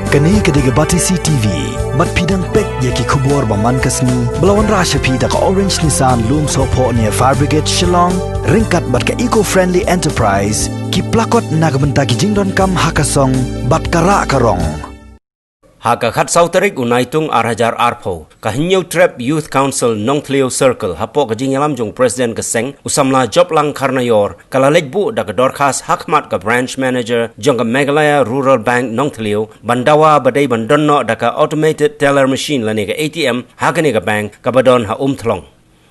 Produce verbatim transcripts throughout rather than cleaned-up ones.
Kane ka dei ka Batesi T V. Bad phi dang peit ïa ki khubor ba man ka sngi ba la wanrah sha phi da ka Orange Nissan Lumsohphoh near Fire Brigade Shillong, ryngkat bad ka Eco Friendly Enterprise, ki plakot na ka bynta ki jingdonkam ha ka song bad ka rah ka rong. Ha ka khatsaw tarik u Naitung ar hajar arphew, ka Hynñiewtrep Youth Council Nongthliew Circle, hapoh ka jingïalam jong President ka seng, u samla Joplang Kharnaior, ka la leit buh da ka dorkhas ha khmat ka Branch Manager jong ka Meghalaya Rural Bank Nongthliew, ban dawa ba dei ban don noh da ka Automated Teller Machine lane ka A T M ha kane ka bank kaba don ha Umthlong.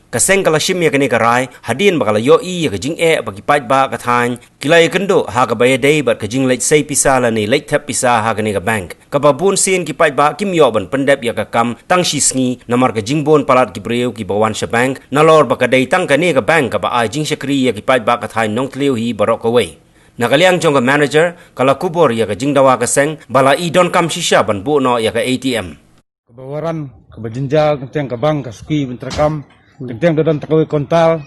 Ka seng ka la shim ïa kane ka rai hadien ba ka la ïohi ïa ka jingeh ba ki paidbah ka thaiñ ki la ïakynduh ha kaba ïadei bad ka jingleit sei pisa lane leit thep pisa ha kane ka bank, kaba bun sien ki paidbah kim ïoh ban pyndep ïa ka kam tang shi sngi namar ka jingbun palat ki briew kiba wan sha bank, nalor ba ka dei tang kane ka bank kaba ai jingshakri ïa ki paidbah ka thaiñ Nongthliew hi baroh kawei. Na ka liang jong ka manager, ka la kubur ïa ka jingdawa ka seng ba la i donkam shisha ban buh noh ïa ka A T M. Kaba waran, kaba jynjar, teng teng ka bank ka suki ban treikam, teng teng da don tang kawei kauntar.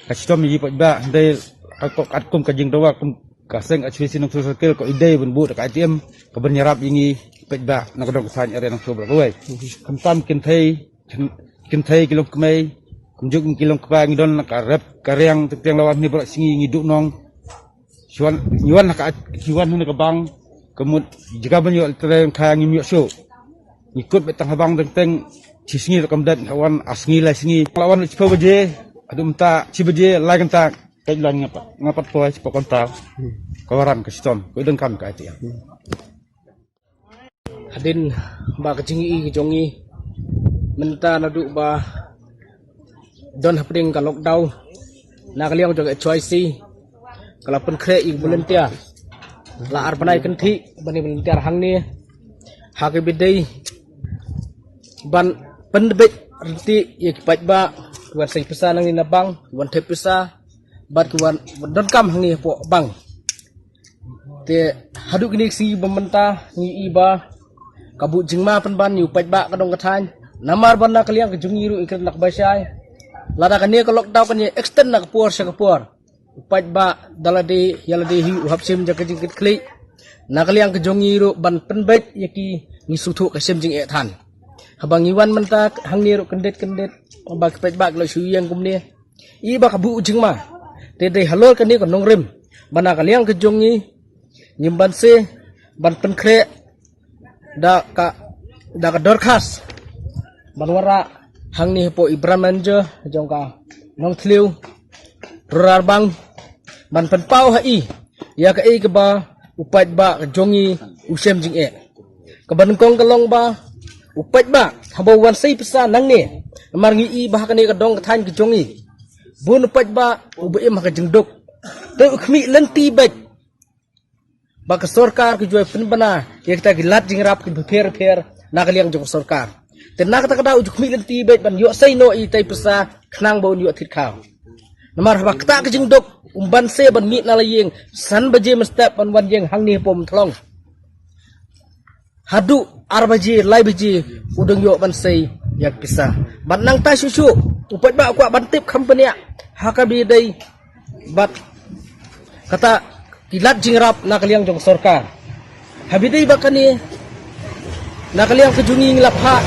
Ka shitom ïa ki paidbah, hynrei ka, ka, katkum ka jingdawa kum ka seng H V C Nongthliew Circle, ka i dei ban buh da ka A T M kaban ïarap ïa ngi paidbah na ka dong ka thaiñ area Nongthliew baroh kawei. Khamtam kynthei, kynthei ki longkmie, kumjuh ki longkpa, ngi don na ka rep ka riang, teng teng la wan hangne baroh sngi ngi duhnong. Shu wan, ngi wan ha ka, ngi wan hangne ka bank, ka mut jaka ban ïoh lehse kha ngim ïoh shuh. Ngi kut beit tang ha bank teng teng, shi sngi ruh kam dep, nga wan ar sngi lai sngi. La wan shiphew baje haduh mynta shi baje lai kynta, kait laiñ nga pat, nga pat poi shapoh kauntar. Ka waran ka shitom, ka i donkam ka A T M. Hadien ba ka jingïohi ka jong ngi mynta naduh ba don hapdeng ka lockdown, na ka liang jong ka H Y C ka la pynkhreh ïa ki volunteer, la ar bnai kynthih ban ïa volunteer hangne ha kaba dei ban pynbeit ryntih ïa ki paidbah ki wan sei pisa nangne na bank, ki wan thep pisa bad ki wan donkam hangne hapoh bank. Te haduh kine ki sngi ba mynta ngi i ba ka buh jingma pynban ïa u paidbah ka dong ka thaiñ. Namar ba na ka liang ka jong ngi ruh ngi kren na kaba shai, lada kane ka lockdown kan ïa extend na ka por sha ka por, u paidbah da lade ïa lade hi u hap shim jong ka jingkitkhlieh. Na ka liang ka jong ngi ruh ban pynbeit ïa ki, ngi sngewthuh ka shem jingeh than. Haba ngi wan mynta hangne ruh kyndit kyndit ba ki paidbah ki la shu ïeng kumne, i ba ka buh jingma. Te dei halor kane ka nongrim ba na ka liang ka jong ngi ngim banse ban pynkhreh da ka, da ka dorkhas ban wanrah hangne hapoh i Branch Manager jong ka Nongthliew Rural Bank ban pynpaw ha i ïa kaei kaba u paidbah ka jong ngi u shem jingeh. Kaba nyngkong ka long ba u paidbah haba u wan sei pisa nangne, namar ngi i ba ha kane ka dong ka thaiñ ka jong ngi bun u paidbah uba im ha ka jingduk. Te u khmih lynti beit ba ka sorkar ka ju ai pynbna ïa kita ki lad jingïarap kiba pher pher na ka liang jong ka sorkar. Te na kata ka daw u ju khmih lynti beit ban ïoh sei noh ïa kita i pisa khnang ba un ïoh thied khaw. Namar haba kata ka jingduk um banse ban mih na la ïing san baje mynstep ban wan ïeng hangne hapoh Umthlong, haduh ar baje lai baje u dang ïoh ban sei ïa ka pisa. Bad nangta shuh shuh u paidbah u kwah ban tip kham bniah ha kaba dei bad kata ki lad jingïarap na ka liang jong ka sorkar. Haba dei ba kane na ka liang ka jong ngi ngi la phah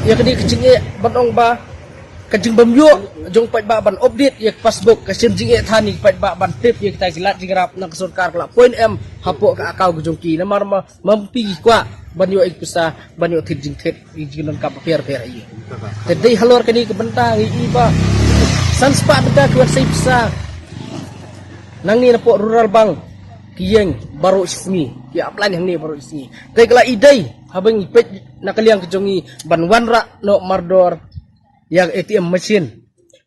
ïa kane ka jingeh ban ong ba ka jingbym ïoh jong paidbah ban update ïa ka passbook ka shem jingeh than ïa ki paidbah ban tip ïa kita ki lad jingïarap na ka sorkar ka la poi ne em hapoh ka account ka jong ki. Namar ma ma phi ki kwah ban ïoh ïa ki pisa ban ïoh thied jingthied ïa ki jingdonkam pher pher ïa. Te dei halor kane ka bynta ngi i ba san spah bynta ki wan sei pisa nangne napoh Rural Bank ki ïeng baroh shi sngi, ki apply hangne baroh shi sngi. Te ka la i dei haba ngi peit na ka liang ka jong ngi ban wanrah noh mardor ïa ka A T M machine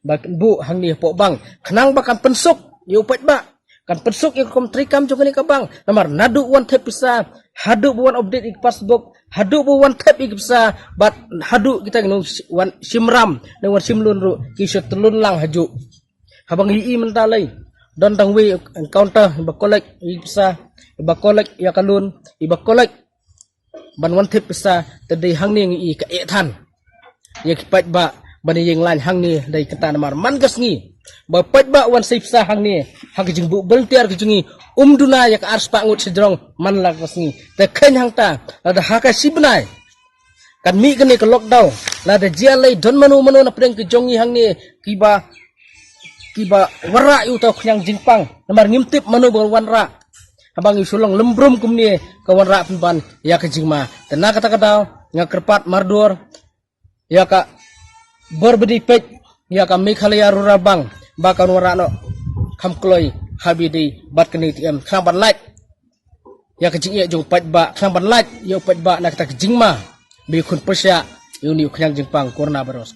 ba kan buh hangne hapoh bank khnang ba kan pynsuk ïa u paidbah, kan pynsuk ïa ka kam treikam jong kane ka bank. Namar naduh wan thep pisa haduh ba wan update ïa ka passbook, haduh ba wan thep ïa ka pisa bad haduh kita ki nong wan shim ram ne wan shim loan ruh ki shu tylun lang hajuh. Haba ngi i mynta lei don tang wei counter iba collect ïa ka pisa, iba collect ïa ka loan, iba collect ban wan thep pisa. Te dei hangne ngi i ka eh than ïa ki paidbah ban ïeng lain hangne dei kata namar man ka sngi Ba paidbah wan sei pisa hangne ha ka jingbuh volunteer ka jong ngi, um duna ïa ka arspah ngut shajrong man la ka sngi. Te kheiñ hangta, lada ha ka shi bnai kan mih kane ka lockdown, lada jia lei don mano mano na pdeng ka jong ngi hangne kiba, kiba wanrah ïa uta u khñiang jingpang, namar ngim tip mano ba wanrah. Haba ngi shu long lem brum kumne ka wanrah pynban ïa ka jingma. Te na kata ka daw nga kyrpad mardur ïa ka bor ba dei peit ïa ka Meghalaya Rural Bank ba kan wanrah noh kham kloi ha ba dei bad kane ka ATM, khnang ban lait ïa ka jingeh jong u paidbah, khnang ban lait ïa u paidbah na kata ka jingma ba khun pyrshah ïa une u khñiang jingpang coronavirus.